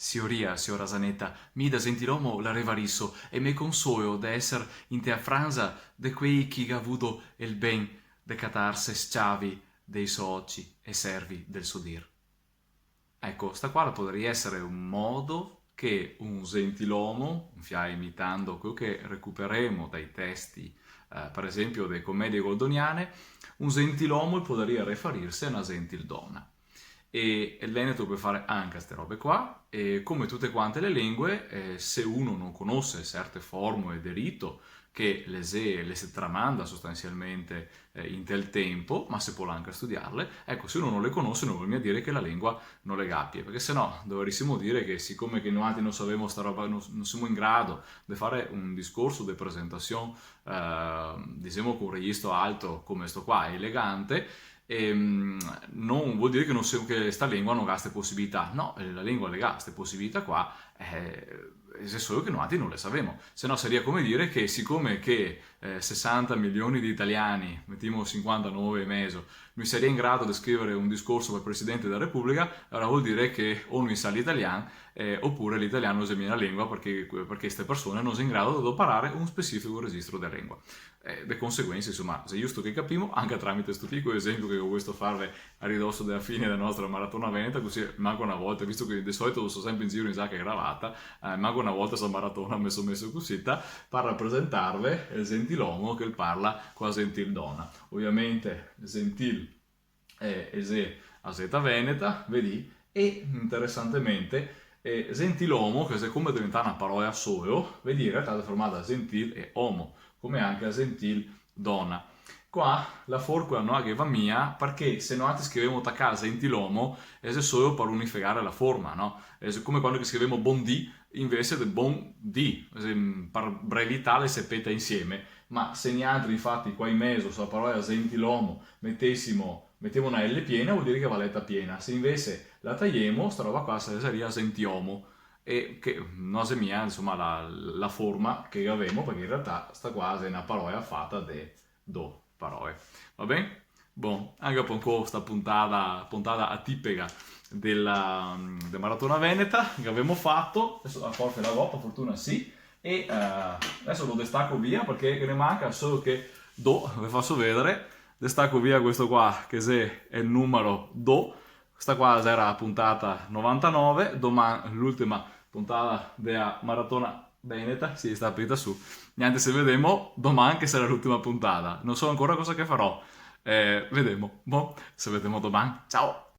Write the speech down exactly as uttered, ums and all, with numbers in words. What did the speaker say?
Sioria, siora Zaneta, mi da zentilomo la revariso e me consoio de eser inte a franza de quei che ga vudo el ben de catarse sciavi dei so oci e servi del so dir. Eco, sta qua la podaria esere un modo che un zentilomo, un fià imitando queo che recuperemo dai testi, eh, par esempio, de comedie goldoniane, un zentilomo el podaria referirse a na zentildona. E el veneto el pol fare anca ste robe qua, e come tute quante le lengue, eh, se uno no conose serte formule de rito, che le xe, le se tramanda sostansialmente, eh, inte el tenpo, ma se pol anca studiarle, eco, se uno no le conose no vol mia dire che la lengua no le gapie, parché se no dovarisimo dire che, sicome che noaltri no savemo sta roba, no, no semo in grado de fare un discorso de presentasion, eh, disemo, co un registro alto come sto qua, elegante, ehm, no vol dire che no se-, che sta lengua no ga ste posibilità. No, eh, la lengua le ga ste posibilità qua, eh, xe solo che noaltri no le savemo. Se no saria come dire che, sicome che, eh, sesanta milioni de italiani, metemo sinquantanove e mezo, no i saria in grado de scrivere un discorso par presidente dela Republica, alora vol dire che o no i sa l'italian, eh, opure l'italian no xe mia na lengua, parché, parché ste persone no xe in grado de doparare un specifico registro de lengua. Eh, de conseguensa, insoma, xe giusto che capimo, anca tramite sto picoło esempio che go volesto farve a ridoso dela fine dela nostra maratona veneta, cusì manco na volta, visto che de solito so senpre in giro in giaca e cravata, eh, manco na volta sta maratona me so meso cusita, par rapresentarve el zentilomo che el parla co la zentildona. Oviamente, zentil, eh, el xe a zeta veneta, vedì, e interesantemente, eh, zentilomo, che xe come deventà na paroła soło, vedì, in realtà xe formà da zentil e omo, come anca zentildona. Qua la forcoła no la ghe va mia, parché se noaltri scrivemo tacà zentilomo, el xe soło par unifegare la forma, no? El xe come quando che scrivemo bondì, invese de bon dì, xe, mm, par brevità le se peta insieme. Ma se nialtri, infati, qua in mezo, sta paroła zentilomo, metesimo, metemo na L piena, vol dire che va leta piena. Se invese la tajemo, sta roba qua saria zentiomo, e che no xe mia, insoma, la, la forma che gavemo, parché in realtà sta qua xe na paroła fata de do parołe. Va ben? Bon, anca par incò sta puntada, puntada atipega dela, de Maratona Veneta, che gavemo fato, deso a forsa la go, par fortuna sì, e, eh, deso lo destaco via, parché ghe ne manca soło che do, ve faso vedare, destaco via questo qua, che xe el numero do, sta qua xera la puntata novantanove, doman l'ultima puntata dela Maratona Veneta, sì, sta aprita su. Gnente, se vedemo doman che sarà l'ultima puntata. No so ancora cosa che farò. Eh, vedemo. Bon, se vedemo doman. Ciao!